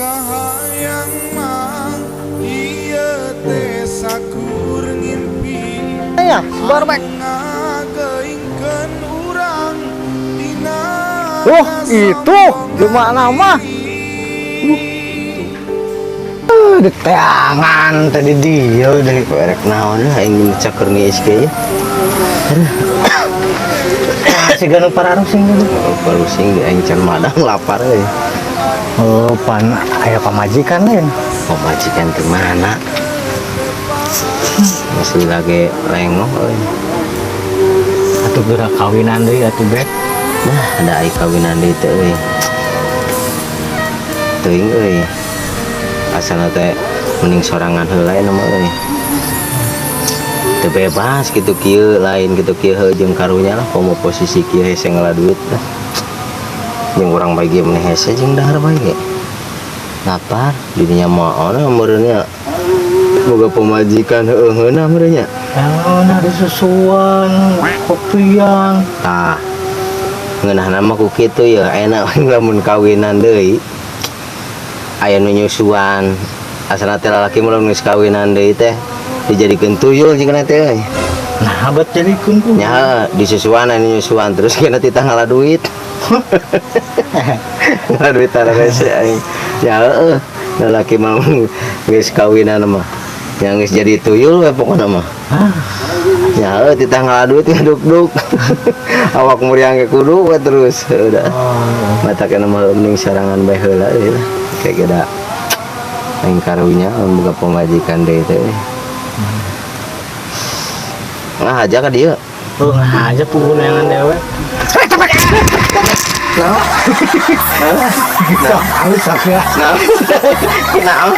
Kahayang mah ieu teh sakur ngimpi. Ya, barbek. Ngageuingkeun urang dina. Oh, itu gimana mah? Di teangan tadi dia dari Rek naon lah aing caker nih SK ya. Si ganu pararusing dulu. Parusing di aing can madang, lapar euy. Oh, pan aya pamajikan lain. Pamajikan ke mana? Masih lagi lengoh euy. Atuh geura kawinan deui atuh, Bet. Nah, ada ai kawinan deui teh euy. Teuing euy. Asalna teh mending sorangan heula eta mah euy. Teu bebas gitu kieu, lain gitu kieu heuh jeung karunya lah, komo posisi kieu hese ngala duit lah. Jeung urang bae ge meni hese jeung dahar bae ge. Lapar didinya mah ona meureunnya boga pamajikan heueuh ngeunah meureunnya. Oh, ada susuan, kopian. Tah. Ngeunahna mah ku kitu ya, enak lamun kawinan deui. Aya nu nyusuan. Asalna teh lalaki mah lamun geus kawinan deui teh dijadikeun tuyul jigana teh euy. Nah, bet jadi ku. Nya disusuan, anu nyusuan terus kena titah ngala duit. Ngala duit tara rese aing. Ya heueuh, lalaki mah geus kawinan mah. Yang geus jadi tuyul we pokona mah. Ya heueuh, titah ngala duit ngaduk-duk. Awak muriang ge kudu we terus udah. Mata kena mah mending sorangan bae heula euy lah. Kayak geda aing karunya lamun boga pamajikan deui teh. Nah, aja ka dieu. Oh, aja puguneangan dewe. Nah. Nah, halus ya. Nah. Nah.